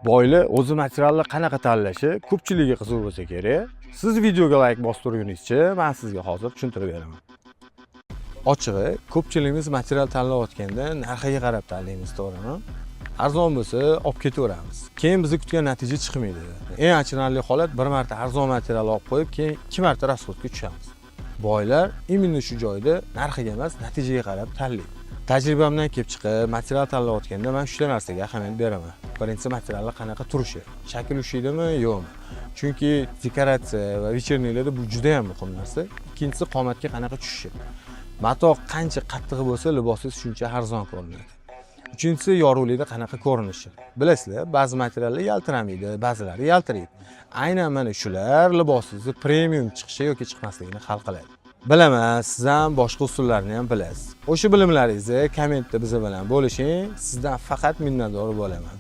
Boylar o'zi materialni qanaqa tanlashi ko'pchilikka qiziq bo'lsa kerak. Siz videoga layk bosib turguningizcha, men sizga hozir tushuntirib beraman. Ochig'i, ko'pchiligimiz material tanlayotganda narxiga qarab tanlaymiz, to'g'rimi? Arzon bo'lsa, olib ketaveramiz. Keyin bizni kutgan natija chiqmaydi. Eng achinarli holat, bir marta arzon material olib qo'yib, keyin ikki marta расход ga tushamiz. Boylar именно shu joyda narxiga emas, natijaga qarab tanlaydi. Tajribamdan kelib chiqib, material tanlayotganda men uchta narsaga ahamiyat beraman. Birinchisi, materialni qanaqa turishi, shakl ushlaydimi, yo'qmi? Chunki dekoratsiya va вечерний larda bu juda ham muhim narsa. Ikkinchisi, qomatga qanaqa tushishi. Mato qancha qattiq bo'lsa, libosingiz shuncha arzon ko'rinadi. Uchinchisi, yorug'likda qanaqa ko'rinishi. Bilasizlar, ba'zi materiallar yaltiramaydi, ba'zilari yaltiraydi. Aynan mana shular libosingizni premium chiqishi yoki chiqmasligini hal qiladi. Bilaman, siz ham boshqa usullarni ham bilasiz. O'sha bilimlaringizni kommentda biz bilan bo'lishing, sizdan faqat minnatdor bo'laman.